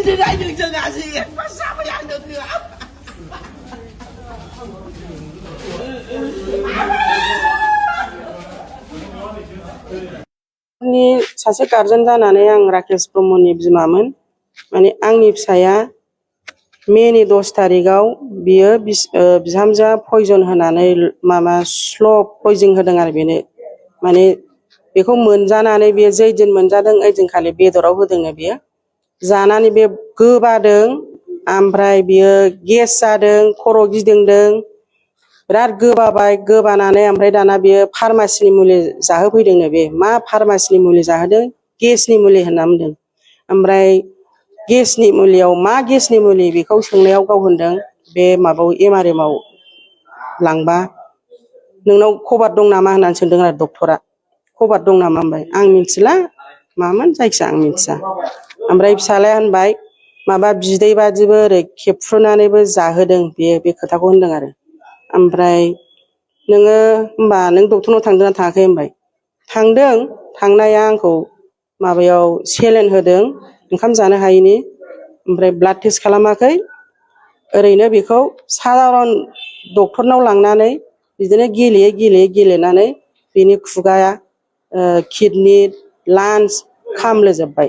जों गाज्रि पासाबो आंनो होआ सासे गार्जेन जानानै आं राकेश ब्रह्मनि बिमामोन माने आंनि फिसाया मेनि 10 तारिखआव बियो बिहामजोआ पयजन होनानै माबा स्ल' पयजन होदों आरो बेनो माने बेखौ मोनजानानै बियो जै दिन मोनजादों ओइदिनखालि बेदराव होदोंनो बियो जानानै बे गोबादों ओमफ्राय बियो गेस जादों खर' गिदिंदों बिराद गोबाबाय गोबानानै ओमफ्राय दाना बियो फार्मासिनि मुलि जाहोफैदोंनो बे मा फार्मासिनि मुलि जाहोदों गेसनि मुलि होनना बुंदों ओमफ्राय गेसनि मुलियाव मा गेसनि मुलि बेखौ सोंनायाव गाव होनदों बे माबायाव एमआरएमाव लांबा नोंनाव खबर दं नामा होननानै सोंदों आरो डक्टरा खबर दं नामा होनबाय आं मिथिला मामोन जायखिया आं मिथिया ओमफ्राय फिसालाया होनबाय माबा बिदै बादिबो ओरै खेबफ्रुनानैबो जाहोदों बेयो बे खोथाखौ होनदों आरो ओमफ्राय नोङो होनबा नों डक्टरनाव थांदोंना थाङाखै होनबाय थांदों थांनाया आंखौ माबायाव सेलेन होदों ओंखाम जानो हायैनि ओमफ्राय ब्लाड टेस्ट खालामाखै ओरैनो बेखौ सादारन डक्टरनाव लांनानै बिदिनो गेलेनानै बेनि खुगाया किडनि लान्स खामलोजोबबाय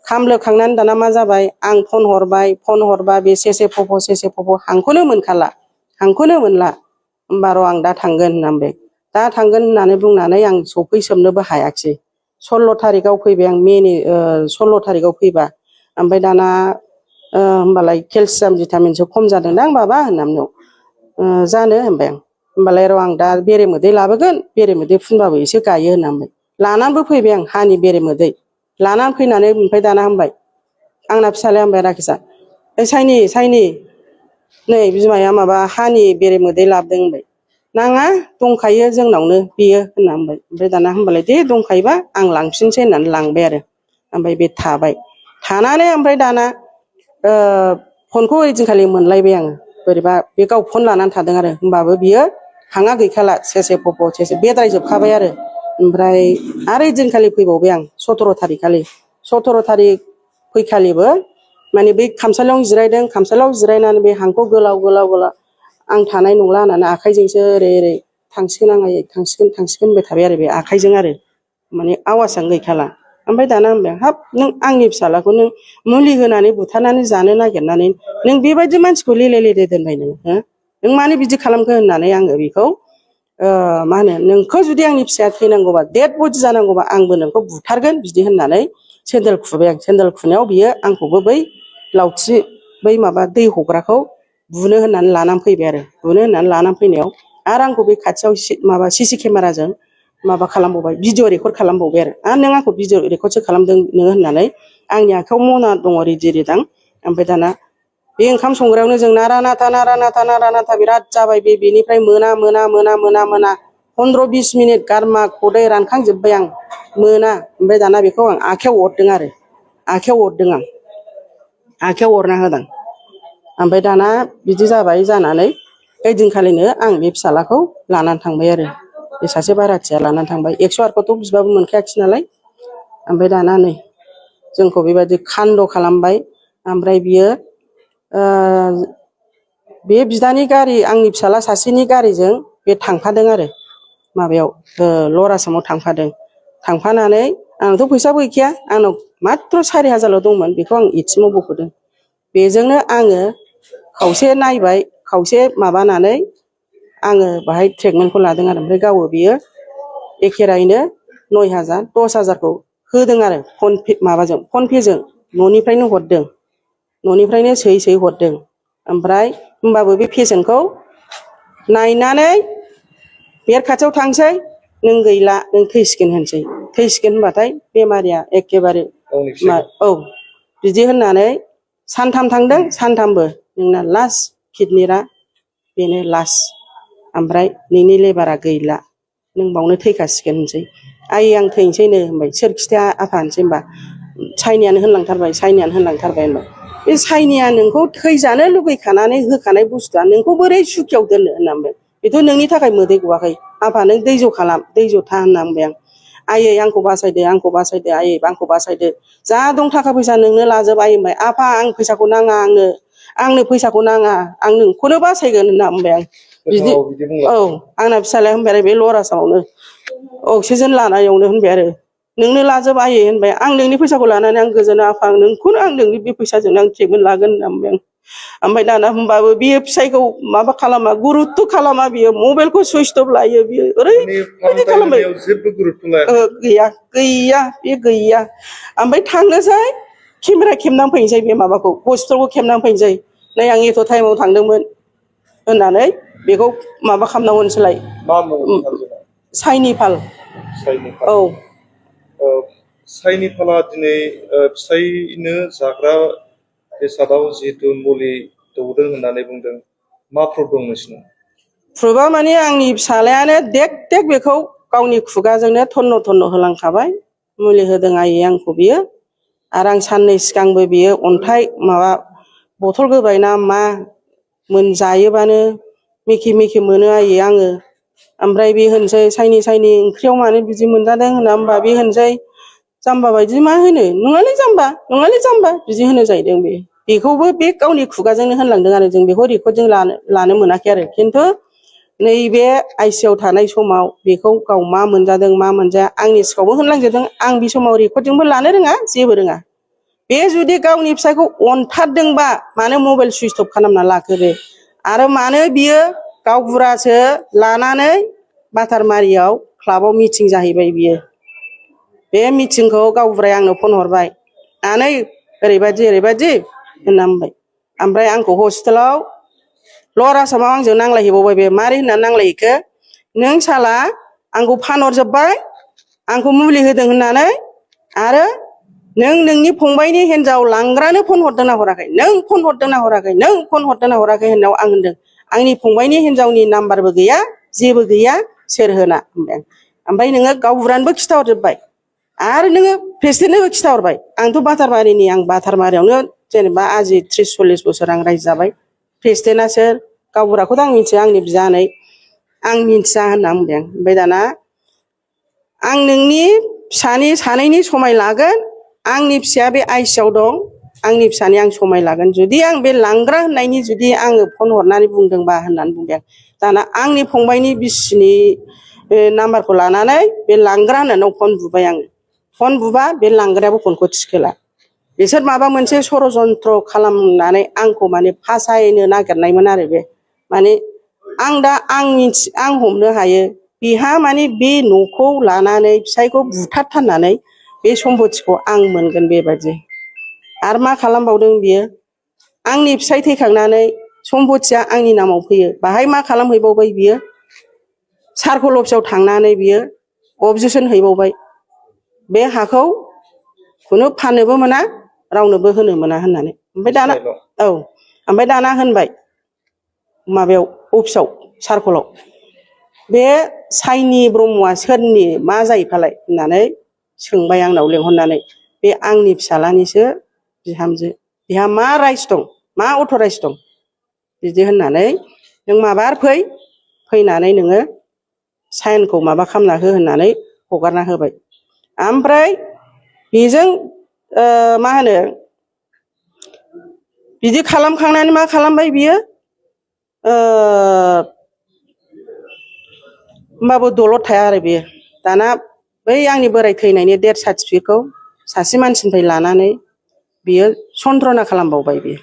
खामलोखांनानै दाना मा जाबाय आं फन हरबा बे सेसे फ'फ' हांखौनो मोनखाला हांखौनो मोनला होमबा र' आं दा थांगोन होनना बुंबाय दा थांगोन होननानै बुंनानै आं सफैसोबनोबो हायाखिसै 16 तारिखआव फैबाय आं मेनि 16 तारिखआव फैबा ओमफ्राय दाना होमबालाय केलसियाम भिटामिनसो खम जादोंदां बाबा होनना बुंनायाव जानो होनबाय आं होमबालाय र' आं दा बेरेमोदै लाबोगोन बेरेमोदै फुनबाबो एसे गायो होनना बुंबाय लानानैबो फैबाय आं हानि बेरेमोदै लानानै फैनानै ओमफ्राय दाना होनबाय आंना फिसालाया होनबाय राकेशआ ओइ साइनि नै बिमाया माबा हानि बेरेमोदै लाबोदों होनबाय नाङा दंखायो जोंनावनो बेयो होनना बुंबाय ओमफ्राय दाना होनबालाय दे दंखायोबा आं लांफिनसै होननानै लांबाय आरो ओमफ्राय बे थाबाय थानानै ओमफ्राय दाना फनखौ ओइदिनखालि मोनलायबाय आङो बोरैबा बे गाव फन लानानै थादों आरो होमबाबो बियो हाङा गैखाला सेसे फ'फ' सेसे बेद्रायजोबखाबाय आरो ओमफ्राय आरो ओइदिनखालि फैबावबाय आं 17 तारिख खालि 17 तारिख फैखालिबो माने बै खामसालियावनो जिरायदों खामसालियाव जिरायनानै बे हांखौ गोलाव आं थानाय नंला होननानै आखाइजोंसो ओरै थांसिगोन आं थांसिगोन होनबाय थाबाय आरो बे आखाइजों आरो माने आवाजआनो गैखाला ओमफ्राय दाना होनबाय हाब नों आंनि फिसालाखौ नों मुलि होनानै बुथारनानै जानो नागिरनानै नों बेबायदि मानसिखौ लेले दोनबाय नों मानो बिदि खालामखो होननानै आङो बेखौ मा होनो नोंखौ जुदि आंनि फिसाया थैनांगौबा डेड बडि जानांगौबा आंबो नोंखौ बुथारगोन बिदि होननानै सेन्देल खुबाय आं सेन्देल खुनायाव बियो आंखौबो बै लावथि बै माबा दै हग्राखौ बुनो होननानै लानानै फैबाय आरो बुनो होननानै लानानै फैनायाव आरो आंखौ बे खाथियाव माबा सिसि केमेराजों माबा खालामबावबाय भिडिअ रेकर्ड खालामबावबाय आरो नों आंखौ भिडिअ रेकर्डसो खालामदों नोङो होननानै आंनि आखायाव मना दङ रिदि रिदां ओमफ्राय दाना बे ओंखाम संग्रायावनो जों नारा नाथा बिराद जाबाय बेनिफ्राय मोना 15-20 मिनिट गारमा खदै रानखांजोब्बाय आं मोना ओमफ्राय दाना बेखौ आं आखायाव अरदों आरो आखायाव अरना होदों ओमफ्राय दाना बिदि जाबाय जानानै ओइदिनखालिनो आं बे फिसालाखौ लानानै थांबाय आरो बे सासे बाराथिया लानानै थांबाय 108खौथ' बिबाबो मोनखायाखिसै नालाय ओमफ्राय दाना नै जोंखौ बेबायदि खान्द' खालामबाय ओमफ्राय बियो बे बिदानि गारि आंनि फिसाला सासेनि गारिजों बे थांफादों आरो माबायाव लवार आसामाव थांफानानै आंनावथ' फैसाबो गैखाया आंनाव माथ्र 4000ल' दंमोन बेखौ आं एटिएमाव बख'दों बेजोंनो आङो खावसे नायबाय खावसे माबानानै आङो बाहाय ट्रिटमेन्टखौ लादों आरो ओमफ्राय गावो बियो एखेरायैनो 9000 10000खौ होदों आरो फनपेजों न'निफ्रायनो हरदों न'निफ्रायनो सोयै हरदों ओमफ्राय होमबाबो बे पेसेन्टखौ नायनानै बेर खाथियाव थांसै नों गैला नों थैसिगोन होनसै थैसिगोन होनबाथाय बेमारिया एखेबारे औ बिदि होननानै सानथाम थांदों सानथामबो नोंना लास्ट किडनिया बेनो लास्ट ओमफ्राय नोंनि लेबारा गैला नों बावनो थैखासिगोन होनसै आं थैनोसैनो होनबाय सोर खिथाया आफा होनसै होनबा साइनियानो होनलांथारबाय होनबाय बे साइनिया नोंखौ थैजानो लुगैखानानै होखानाय बुस्थुआ नोंखौ बोरै सुखियाव दोननो होनना बुंबाय बेथ' नोंनि थाखाय मोदै गवाखै आफा नों दैज' खालाम दैज' था होनना बुंबाय आयै आंखौ बासायदो आयै आंखौ बासायदो जा दं थाखा फैसा नोंनो लाजोब आयै होनबाय आफा आं फैसाखौ नाङा आंनो फैसाखौ नाङा आं नोंखौनो बासायगोन होनना बुंबाय आं बिदि औ आंना फिसालाया होनबाय आरो बे लरासावनो अक्सिजेन लानायावनो होनबाय आरो नोंनो लाजोब आयै होनबाय आं नोंनि फैसाखौ लानानै आं गोजोना आफा नोंखौनो आं नोंनि बे फैसाजोंनो आं ट्रिटमेन्ट लागोन होनना बुंबाय आं ओमफ्राय दाना होनबाबो बियो फिसायखौ माबा खालामा गुरुत्थ' खालामा बियो मबाइलखौ सुइच अफ लायो बियो ओरैबायदि खालामबाय गैया बे गैया ओमफ्राय थांनोसै केमेरा खेबनानै फैनोसै बे माबाखौ हस्पिटालखौ खेबनानै फैनोसै नै आं एथ' टाइमाव थांदोंमोन होननानै बेखौ माबा खालामना हरनोसैलाय साइनिफाल औ साइनिफाला दिनै फिसायनो जाग्रा बेसादाव जिहेतु मुलि दौदों होननानै बुंदों मा प्रुफ दं नोंसिनाव प्रुफा माने आंनि फिसालायानो देख बेखौ गावनि खुगाजोंनो थन्न होलांखाबाय मुलि होदों आयै आंखौ बियो आरो आं साननै सिगांबो बियो अन्थाइ माबा बथल गोबाय ना मा जायोबानो मेखि मोनो आयै आङो ओमफ्राय बे होनसै साइनि ओंख्रियाव मानो बिदि मोनजादों होनना होनबा बे होनसै जाम्बा बायदि मा होनो नङालै जाम्बा बिदि होनो जाहैदों बेखौबो बे गावनि खुगाजोंनो होनलांदों आरो जों बेखौ रेकर्डजों लानो मोनाखै आरो खिन्थु नैबे आइसिइउआव थानाय समाव बेखौ गाव मा मोनजादों मा मोनजाया आंनि सिगाङावबो होनलांजोबदों आं बे समाव रेकर्डजोंबो लानो रोङा जेबो रोङा बे जुदि गावनि फिसायखौ अनथारदोंबा मानो मबाइल सुइच अफ खालामना लाखो बे आरो मानो बियो गावबुरासो लानानै बातारमारियाव क्लाबाव मिटिं जाहैबाय बियो बे मिटिंखौ गावबुराया आंनो फन हरबाय आनै ओरैबायदि होनना बुंबाय ओमफ्राय आंखौ हस्पिटालाव लवार आसामाव आंजों नांलायहैबावबाय बे मारै होननानै नांलायहैखो नों साला आंखौ फानहरजोब्बाय आंखौ मुलि होदों होननानै आरो नों नोंनि फंबायनि हिनजाव लांग्रानो फन हरदोंना हराखै नों फन हरदोंना हराखै होननायाव आं होनदों आंनि फंबायनि हिनजावनि नाम्बारबो गैया जेबो गैया सोर होना होनबाय आं ओमफ्राय नोङो गावबुरानोबो खिथाहरजोब्बाय आरो नोङो प्रेसिडेन्टनोबो खिथाहरबाय आंथ' बातारमारिनि आं बातारमारियावनो जेनेबा आजि 30-40 बोसोर आं रायजो जाबाय प्रेसिडेन्टआ सोर गावबुराखौथ' आं मिथिया आंनि बियानै आं मिथिया होनना बुंबाय आं ओमफ्राय दाना आं नोंनि फिसानि सानैनि समाय लागोन आंनि फिसाया बे आइसिइउआव दं आंनि फिसानि आं समाय लागोन जुदि आं बे लांग्रा होननायनि जुदि आङो फन हरनानै बुंदोंबा होननानै बुंबाय आं दाना आंनि फंबायनि बिसिनि नाम्बारखौ लानानै बे लांग्रा होननानै फन बुबाय आङो फन बुबा बे लांग्रायाबो फनखौ थिखोला बिसोर माबा मोनसे षड़यन्त्र खालामनानै आंखौ माने फासायनो नागिरनायमोन आरो बे माने आं हमनो हायो बिहा माने बे न'खौ लानानै फिसायखौ बुथारथारनानै बे सम्पतिखौ आं मोनगोन बेबायदि आरो मा खालामबावदों बियो आंनि फिसाय थैखांनानै सम्पतिया आंनि नामाव फैयो बाहाय मा खालामहैबावबाय बियो सार्कोल अफिसाव थांनानै बियो अबजेक्सन हैबावबाय बे हाखौ खुनु फाननोबो मोना रावनोबो होनो मोना होननानै ओमफ्राय दाना होनबाय माबायाव अफिसाव सार्कोलाव बे साइनि ब्रह्मआ सोरनि मा जायो फालाय होननानै सोंबाय आंनाव लेंहरनानै बे आंनि फिसालानिसो बिहामजो बेहा मा राइट्स दं मा अथ'राइट्स दं बिदि होननानै नों माबार फैनानै नोङो साइनखौ माबा खालामना हो होननानै हगारना होबाय ओमफ्राय बेजों मा होनो बिदि खालामखांनानै मा खालामबाय बियो होमबाबो दलद थाया आरो बेयो दाना बै आंनि बोराय थैनायनि डेथ सार्टिफिकेटखौ सासे मानसिनिफ्राय लानानै बियो सन्त्रना खालामबावबाय बियो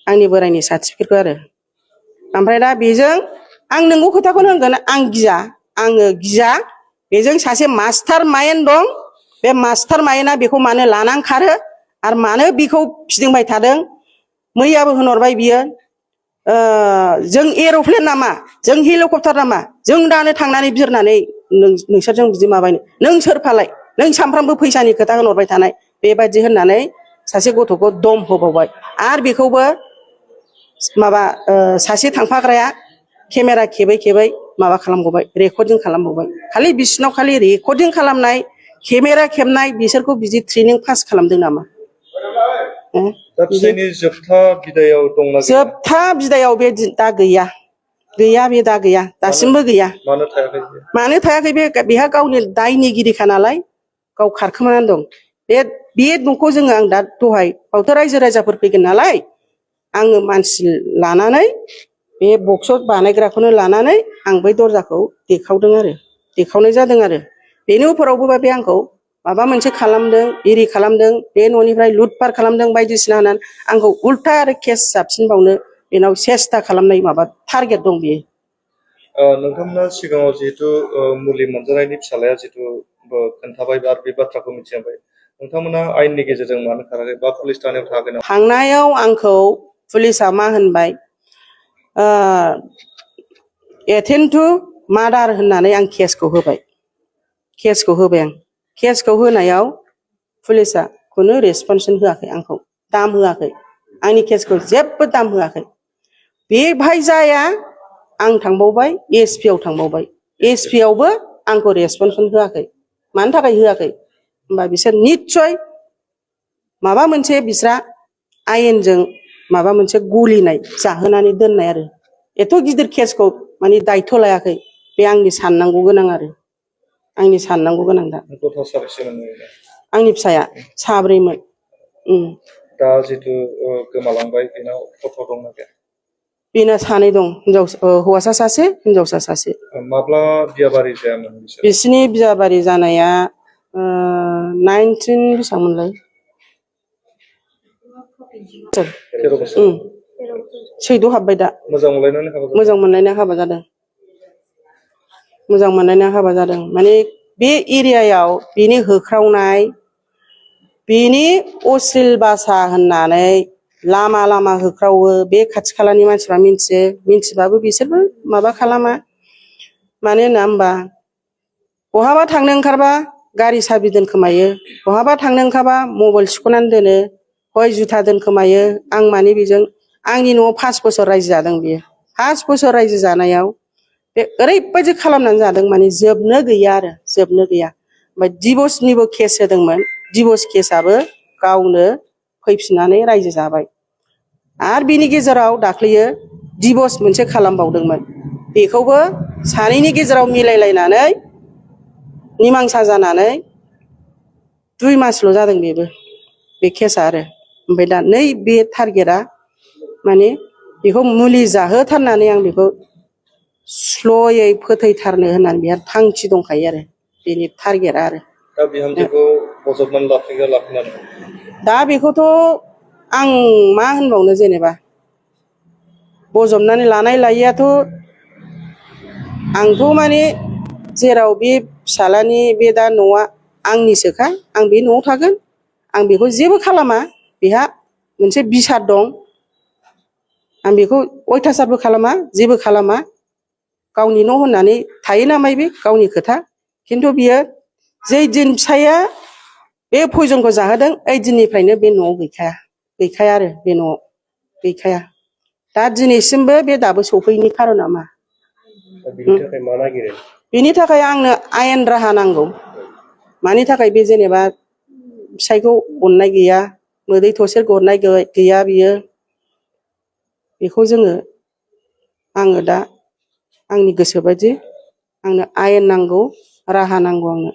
आंनि बोरायनि सार्टिफिकेटखौ आरो ओमफ्राय दा बेजों आं नोंगौ खोथाखौनो होनगोन आङो गिया बेजों सासे मास्टार माइन्ड दं बे मास्टार माइन्डआ बेखौ मानो लानानै खारो आरो मानो बेखौ फिदिंबाय थादों मैयाबो होनहरबाय बियो जों एर'प्लेन नामा जों हेलिकप्टार नामा जों दानो थांनानै बिरनानै नोंसोरजों बिदि माबायनो नों सोर फालाय नों सानफ्रामबो फैसानि खोथा होनहरबाय थानाय बेबायदि होननानै सासे गथ'खौ दम होबावबाय आरो बेखौबो माबा सासे थांफाग्राया केमेरा खेबै माबा खालामबावबाय रेकर्डिं खालामबावबाय खालि बिसिनाव खालि रेकर्डिं खालामनाय केमेरा खेबनाय बिसोरखौ बिदि ट्रेनिं पास खालामदों नामा दा फिसायनि जोबथा बिदायाव दंना गैया? जोबथा बिदायाव बे दा गैया गैया बे दा गैया दासिमबो गैया मानो थायाखै बियो? मानो थायाखै बेहा गावनि दायनिगिरिखा नालाय गाव खारखोमानानै दं बे न'खौ जोङो आं दा दहाय बावथ' रायजो राजाफोर फैगोन नालाय आङो मानसि लानानै बे बक्स बानायग्राखौनो लानानै आं बै दरजाखौ देखावनाय जादों आरो बेनि उफरावबो बे आंखौ माबा मोनसे खालामदों इरि खालामदों बे न'निफ्राय लुटपाट खालामदों बायदिसिना होननानै आंखौ उल्था आरो केस जाबसिनबावनो बेनाव सेस्था खालामनाय माबा टारगेट दं बेयो। नोंथांमोना सिगाङाव जिहेतु मुलि मोनजानायनि फिसालाया जिहेतु खोन्थाबाय आरो बे बाथ्राखौ मिथिबाय नोंथांमोना आयेननि गेजेरजों मानो खाराखै बा पुलिस थानायाव थाङाखै नामा? थांनायाव आंखौ पुलिसा मा होनबाय एटेम्प्ट टु मार्डार होननानै आं केसखौ होबाय आं केसखौ होनायाव पुलिसा खुनु रेसपन्सन होआखै आंखौ दाम होआखै आंनि केसखौ जेबो दाम होआखै बेवहाय जाया आं थांबावबाय एसपि आव थांबावबाय एसपि आवबो आंखौ रेसपन्सन होआखै मानि थाखाय होआखै होमबा बिसोर निस्सय माबा मोनसे बिस्रा आयेनजों माबा मोनसे गलिनाय जाहोनानै दोननाय आरो एथ' गिदिर केसखौ माने दायथ' लायाखै बे आंनि साननांगौ गोनां आरो आंनि साननांगौ गोनां दा गथ' साबेसेमोन? आंनि फिसाया साब्रैमोन। दा जितु गोमालांबाय बेनाव गथ' दंना गैया? बेना सानै दं हौवासा सासे हिनजावसा सासे। माब्ला बियाबारि जायामोन बिसोर? बिसिनि बियाबारि जानाया 19 बेसेबांमोनलाय 13 बोसोर। सैद' हाबबाय दा। मोजां मोनलायनानै हाबा जादों? मोजां मोनलायना हाबा जादों। मोजां मोनलायना हाबा जादों माने बे एरियायाव बिनि होख्रावनाय बिनि अश्लील भाषा होननानै लामा लामा होख्रावो बे खाथि खालानि मानसिफ्रा मिन्थियो मिन्थिबाबो बिसोरबो माबा खालामा मानो होनना होमबा बहाबा थांनो ओंखारबा गारि साबि दोनखोमायो बहाबा थांनो ओंखारबा मबाइल सिख'नानै दोनो हय जुथा दोनखोमायो आं माने बेजों आंनि न'आव 5 बोसोर रायजो जादों बियो 5 बोसोर रायजो जानायाव बे ओरैबायदि खालामनानै जादों माने जोबनो गैया आरो जोबनो गैया ओमफ्राय डिभर्सनिबो केस होदोंमोन डिभर्स केसआबो गावनो फैफिननानै रायजो जाबाय आरो बिनि गेजेराव दाख्लैयो डिभर्स मोनसे खालामबावदोंमोन बेखौबो सानैनि गेजेराव मिलायलायनानै निमांसा जानानै 2 मासल' जादों बेबो बे केसआ आरो ओमफ्राय दा नै बे टारगेटआ माने बेखौ मुलि जाहोथारनानै आं बेखौ स्ल'यै फोथैथारनो होननानै बेहा थांखि दंखायो आरो बेनि टारगेटआ आरो दा बिहामजोखौ बजबनानै लाखिगोन लाखिनानै दा बेखौथ' आं मा होनबावनो जेनेबा बजबनानै लानाय लायैआथ' आंथ' माने जेराव बे फिसालानि बे दा न'आ आंनिसोखा आं बे न'आव थागोन आं बेखौ जेबो खालामा बेहा मोनसे बिसार दं आं बेखौ अयथासारबो खालामा जेबो खालामा गावनि न' होननानै थायो नामाय बे गावनि खोथा खिन्थु बियो जै दिन फिसाया बे पयजनखौ जाहोदों ओइ दिननिफ्रायनो बे न'आव गैखाया आरो बे न'आव गैखाया दा दिनैसिमबो बे दाबो सफैयैनि खारना मा बिनि थाखाय मा नागिरो? बिनि थाखाय आंनो आयेन राहा नांगौ मानि थाखाय बे जेनेबा फिसायखौ अननाय गैया मोदै थसे गरनाय गैया बियो बेखौ आङो दा आंनि गोसोबायदि आंनो आयेन नांगौ राहा नांगौ आंनो